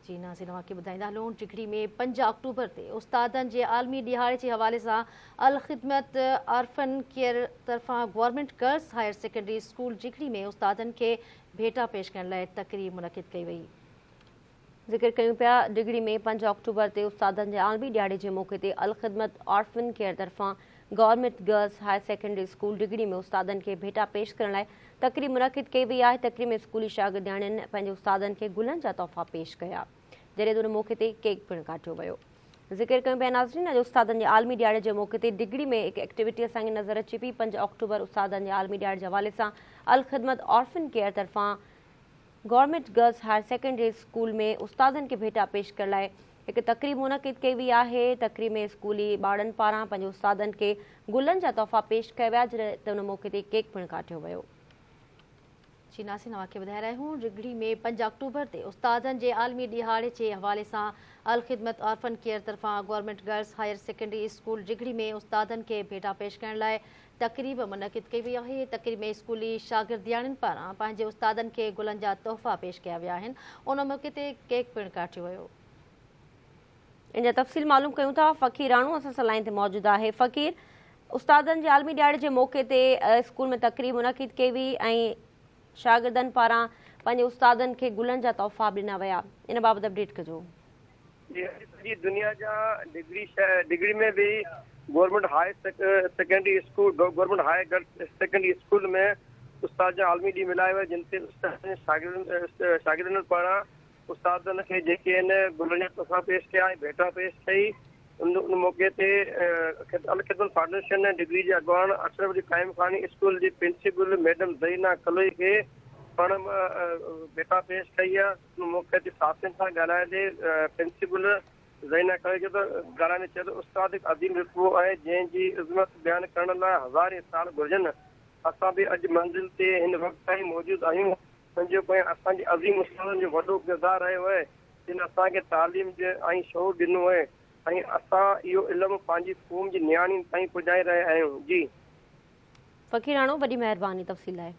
جي ناظرين اوهان کي ٻڌائيندا هلون ڊگهڙي ۾ 5 آڪٽوبر تي استادن جي عالمي ڏهاڙي جي حوالي سان الخدمت آرفن ڪيئر طرفان government girls higher secondary school Dighri ۾ استادن کي ڀيٽا پيش ڪرڻ لاء تقريب منعقد ڪئي وئي. ذڪر ڪيون پيا ڊگهڙي ۾ 5 آڪٽوبر تي استادن جي عالمي ڏهاڙي جي موقعي تي الخدمت آرفن ڪيئر طرفان government girls higher secondary school Dighri ۾ استادن کي ڀيٽا پيش ڪرڻ لاء تقريب منعقد ڪئي وئي آهي. تقريب ۾ اسڪولي شاگردياڻين پنهنجي استادن کي گلن جا تحفا پيش ڪيا جڏهن ته ان موقعي تي ڪيڪ پڻ ڪاٽيو ويو. ذڪر ڪيون پيا ناظرين اڄ استادن جي عالمي ڏهاڙي جي موقعي تي ڊگهڙي ۾ هڪ ايڪٽيوٽي اسان کي نظر اچي پئي. 5 آڪٽوبر استادن جي عالمي ڏهاڙي جي حوالي سان الخدمت آرفن ڪيئر طرفان government girls higher secondary school ۾ استادن کي ڀيٽا پيش ڪرڻ لاء هڪ تقريب منعقد ڪئي وئي آهي. تقريب ۾ اسڪولي ٻارڙن پاران پنهنجي استادن کي گلن جا تحفا پيش ڪيا ويا جڏهن ته ان موقعي تي ڪيڪ پڻ ڪاٽيو ويو. جي ناظرين اوهان کي ٻڌائي رهيا آهيون ڊگهڙي ۾ 5 آڪٽوبر تي استادن جي عالمي ڏهاڙي جي حوالي سان الخدمت آرفن ڪيئر طرفان government girls higher secondary school Dighri ۾ استادن کي ڀيٽا پيش ڪرڻ لاء تقريب منعقد ڪئي وئي آهي. تقريب ۾ اسڪولي شاگردياڻين پاران پنهنجي استادن کي گلن جا تحفا پيش ڪيا ويا آهن. ان موقعي تي ڪيڪ پڻ ڪاٽيو ويو. ان جا تفصيل معلوم ڪيون ٿا. فقير راڻو اسان سان لائين تي موجود آهي. فقير، استادن جي عالمي ڏهاڙي جي موقعي تي اسڪول ۾ تقريب منعقد ڪئي وئي ۽ شاگردن پاران پنهنجي استادن کي گلن جا تحفا به ڏنا ويا. ان بابت اپڊيٽ ڪجو. جي اڄ سڄي دنيا جا ڊگهڙي ڊگهڙي ۾ به government high secondary school government high girls secondary school ۾ استاد جا عالمي ڏينهن ملهايو ويو جن تي استادن شاگردن شاگردن پاران استادن کي جيڪي آهن گلن جا تحفا پيش ڪيا ۽ ڀيٽا پيش ڪئي ان ان موقعي تي الخدمت فائونڊيشن ڊگهڙي جي اڳواڻ اشرف علي قائم خاني اسڪول جي پرنسپل ميڊم زرينا ڪلوئي کي پڻ ڀيٽا پيش ڪئي آهي. ان موقعي تي صحافين سان ڳالهائيندي پرنسپل زينا ڪري چيو ته ڳالهائيندي چيو ته استاد هڪ عظيم رتبو آهي جنهن جي عظمت بيان ڪرڻ لاء هزارين سال گهرجن اسان به اڄ منزل تي هن وقت تائين موجود آهيون ان جي پويان اسان جي عظيم استادن جو وڏو ڪردار رهيو آهي جن اسان کي تعليم ۽ شعور ڏنو آهي ۽ اسان اهو علم پنهنجي قوم جي نياڻين تائين پڄائي رهيا آهيون جي. فقيراڻو وڏي مهرباني تفصيل لاء.